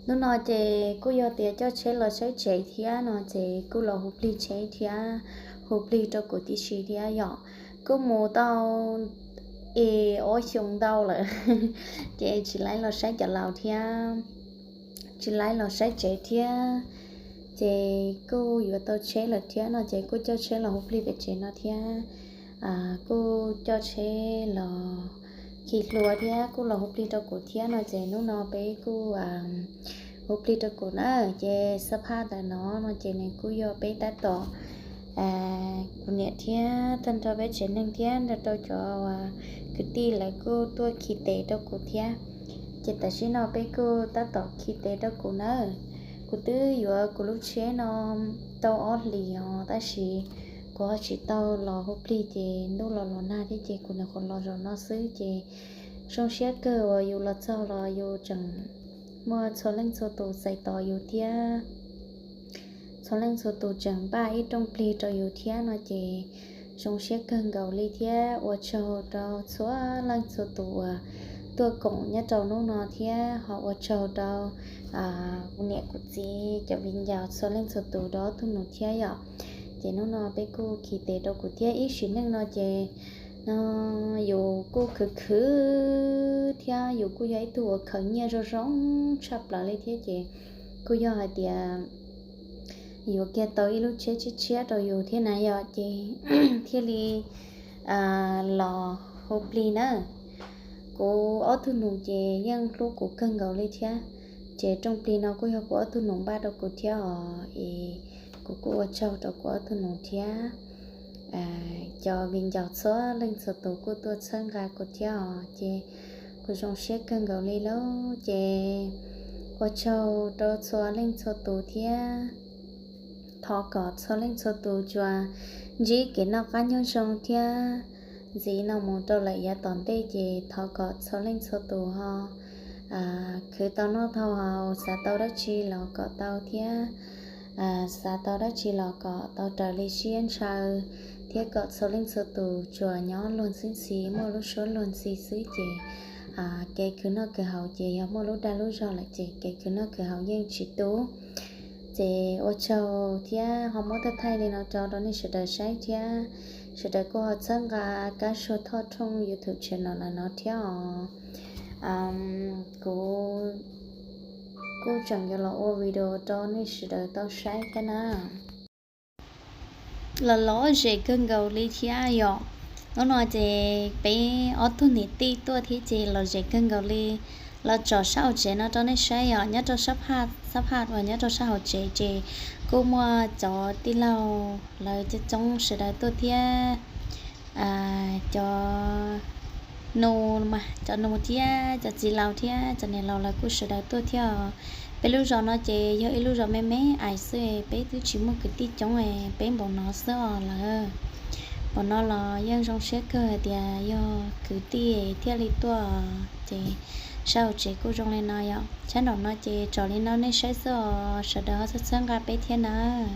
Hnub no ces kuj yog tias coj tsheb los saib tsev thiab no ces kuj los hu plig tsheb thiab, hu plig rau kuv tib si thiab yom. Kuj mus tau es ob xyoo ntau lawm ces tsis laib los saib cov laus thiab, tsis laib los saib tsev thiab, ces kuj yuav tau tsheb lawm thiab no ces kuj coj tsheb los hu plig pem tsev no thiab. Kuj coj tsheb los khi hlua thiab kuj los hu plig rau kuv thiab no ces hnub no peb kuj hu plig rau kuv na. Ces xab phaj ntawm no no ces nws kuj yog peb tab tom, kuv niam thiab tag nrho peb tsev neeg thiab nrog rau cov kwv tij lawv kuj tuaj khi tes rau kuv thiab. Ces tam sim no peb kuj tab tom khi tes rau kuv nawb. Kuv twb yuav kuv lub tsheb no tau ob hlis os tab sis kuv ho tsis tau los hu plig ces ntuj los los nag thiab ces kuv nyuam qhuav los zaum no xwb ces zoo siab kawg uas yus los txog los yus tseem muaj txhua leej txhua tus txais tos yus thiab txhua leej txhua tus tseem npaj ib rooj plig rau yus thiab no ces zoo siab kawg nkaus li thiab ua tsaug rau txhua leej txhua tus uas tuaj koom nyob rau hnub no thiab ho ua tsaug rau kuv niam kuv txiv cov viv ncaus txhua leej txhua tus rau ob tug nus thiab yom. Ces hnub no peb kuj khi tes rau kuv thiab ib sim neej no ces no yus kuj khwv khwv thiab yus kuj yog ib tug uas khaws nyiaj zoo zoo tshaj plaws li thiab ces kuj yog hais tias yuav kiag tau ib lub tsheb tshiab tshiab rau yus thiab na yom ces thiaj li los hu plig na. Kuv ob tug nus ces yeej hlub kuv kawg nkaus li thiab, ces rooj plig no kuj yog kuv ob tug nus npaj rau kuv thiab os es kuv kuj ua tsaug rau kuv ob tug nus thiab cov viv ncaus txhua leej txhua tus kuj tuaj txhawb nqa kuv thiab os ces kuv zoo siab kawg nkaus li lauj. Ces ua tsaug rau txhua leej txhua tus thiab thov kom txhua leej txhua tus tsuas ntsib kev noj qab nyob zoo thiab ntxiv no mus rau lawm yav tom ntej ces thov kom txhua leej txhua tus ho khwv tau noj tau haus, xav tau dab tsi los kom tau thiab xav tau dab tsi los kom tau raws li siab ntshaw thiab kom txhua leej txhua tus tsuas nyob luag ntxhi ntxhi muaj lub suab luag ntxhi xwb ces kev khwv noj khwv haus ces yog muaj lub dag lub zog lawm ces kev khwv noj khwv haus yeej tsis tu. Ces ua tsaug thiab ho muab thaij thaij li no tso rau nej sawv daws saib thiab sawv daws kuj ho txhawb nqa Kab Suag Thoj Thooj YouTube channel no thiab os. Kuv kuj tseem yuav los ua video rau nej sawv daws tau saib thiab na. Los lom zem kawg nkaus li thiab yom. Hnub no ces peb ob tug niam tij tuaj thiab ces lom zem kawg nkaus li. Los tsom sab hauv tsev no rau nej saib yom, nyob rau sab phaj, sab phaj uas nyob rau sab hauv tsev ces kuj muaj cov tij laug lawv coob coob sawv daws tuaj thiab cov nus mas, cov nus thiab cov txiv laus thiab cov niam laus lawv kuj sawv daws tuaj thiab. Peb lub zos no ces yog ib lub zos me me ais xwb, peb twb tsis muaj kwv tij coob peb npaum no xwb os lawm. Npaum no los yeej zoo siab kawg hais tias yog kwv tij thiaj li tuaj. Ces sab hauv tsev kuj zoo li no yom. Sab nraum no ces tsom li no nej saib xwb os, sawv daws ho txhawb txhawb nqa peb thiab nawb.